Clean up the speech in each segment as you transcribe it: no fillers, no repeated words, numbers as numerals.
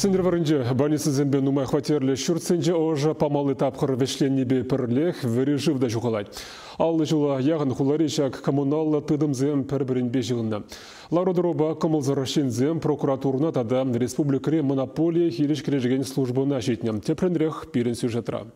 Сӗнтӗрвӑрринче больницӑсемпе нумай хваттерлӗ ҫуртсенче ӑшӑ памалли тапхӑр вӗҫленнипе пӗрлех вӗри шыв та ҫухалать. 50 ҫула яхӑн хулари ҫак коммуналлӑ тытӑмсем пӗр-пӗринпе ҫыхӑннӑ. Лару-тӑрупа кӑмӑлсӑр ҫынсем прокуратурӑна тата республикӑри монополие хирӗҫ кӗрешекен службӑна ҫитнӗ. Тӗплӗнрех пирӗн сюжетра.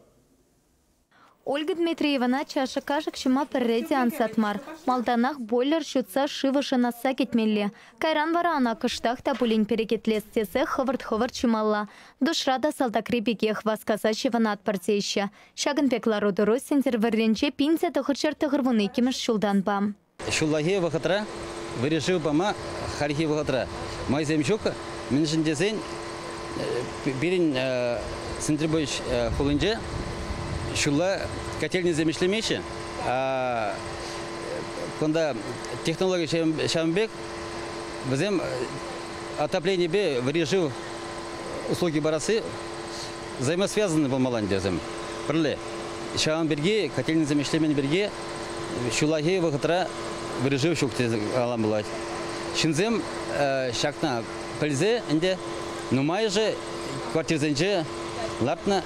Ольга Дмитриевана чашӑк-кашӑк ҫума пӗрре те ансат мар. Малтанах бойлер ҫутса шыв ӑшӑнасса кӗтмелле. Кайран вара ӑна кӑштах та пулин перекетлес тесе хӑвӑрт-хӑвӑрт ҫумалла. Душра та салтакри пекех васкаса ҫӑвӑнатпӑр теҫҫӗ. Ҫакӑн пек лару-тӑру Сӗнтӗрвӑрринче 1992-мӗш ҫултанпа. Ҫуллахи вӑхӑтра вӗри шыв пама хальхи вӑхӑтра майсем ҫук. Мӗншӗн тесен пирӗн Сӗнтӗрпуҫ хулинче ҫулла котельнӑйсем ӗҫлемеҫҫӗ. Кунта технологи ҫавӑн пек, вӗсем отопленипе вӗри шыв услуги парасси взаимосвязаны пулмалла ӗнтӗ вӗсем пӗрле. Ҫавӑн пирки котельнӑйсем ӗҫлемен пирки ҫуллахи вӑхӑтра вӗри шыв ҫук тесе калам пулать. Ҫынсем ҫакна пӗлсе ӗнтӗ нумайӑшӗ квартирсенче лартнӑ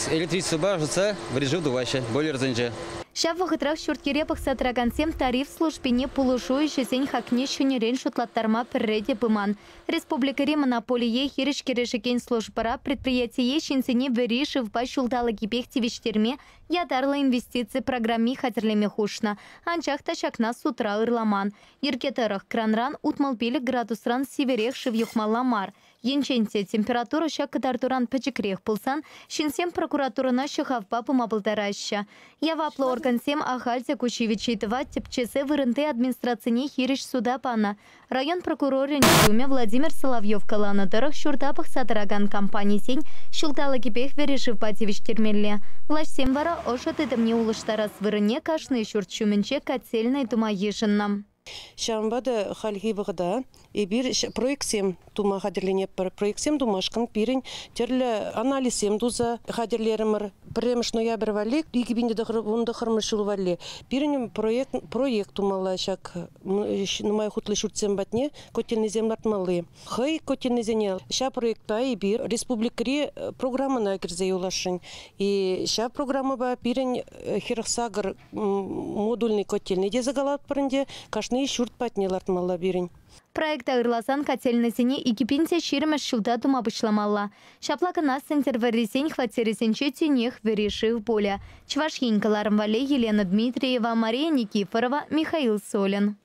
электричествӑпа ӑшӑтса вӗри шыв тӑваҫҫӗ бойлерсенче. Ҫав вӑхӑтрах ҫурт-йӗре пӑхса тӑракансем тариф службине пулӑшу ӗҫӗсен хакне ҫӗнӗрен шутлаттарма пӗрре те пыман. Республикӑри монополие хирӗҫ кӗрешекен службӑра предприятие ҫынсене вӗри шывпа ҫулталӑкӗпех тивӗҫтерме ятарлӑ инвестици программи хатӗрлеме хушнӑ. Анчах та ҫакна судра ырламан. Йӗрке тӑрӑх кранран 65 градусран сивӗрех шыв юхмалла мар. Енчен те температура ҫак кӑтартуран пӗчӗкрех пулсан, ҫынсем прокуратурӑна ҫӑхавпа пыма пултараҫҫӗ. Яваплӑ органсем ахаль те ку ҫивӗч ыйтӑва тӗпчесе вырӑнти администрацине хирӗҫ суда панӑ. Район прокурорӗн ҫумӗ Владимир Соловьев каланӑ тӑрӑх ҫурта пӑхса тӑракан компанисен ҫулталӑкӗпех вӗри шывпа тивӗҫтермелле. Влаҫсем вара ӑшӑ тытӑмне улӑштарас вырӑнне кашни ҫурт ҫумӗнче котельнӑй тума йышӑннӑ. Ҫавӑнпа та хальхи вӑхӑта эпир проектсем тума хатӗрленетпӗр. Проектсем тумашкӑн пирӗн тӗрлӗ анализсем туса хатӗрлерӗмӗр. 1 ноябрь валли, 2019 ҫул валли пирӗн проект тумалла ҫак нумай хутлӑ ҫуртсем патне котельнӑйсем лартмалли. Хӑй котельнӑйсене ҫав проектпа эпир республикӑри программӑна кӗрсе юласшӑн. И ҫав программӑпа пирӗн 48 модульный котельнӑй тесе калатпӑр ӗнтӗ, кашни ҫурт патне лартмалла пирӗн. Проекта ырласан котельнӑйсене 2020 ҫулта тума пуҫламалла. Ҫапла кӑна Сӗнтӗрвӑррисен хваттерӗсенче тинех вӗри шыв пулӗ. Чӑваш Ен кӑларӑм валли Елена Дмитриева, Мария Никифорова, Михаил Солин.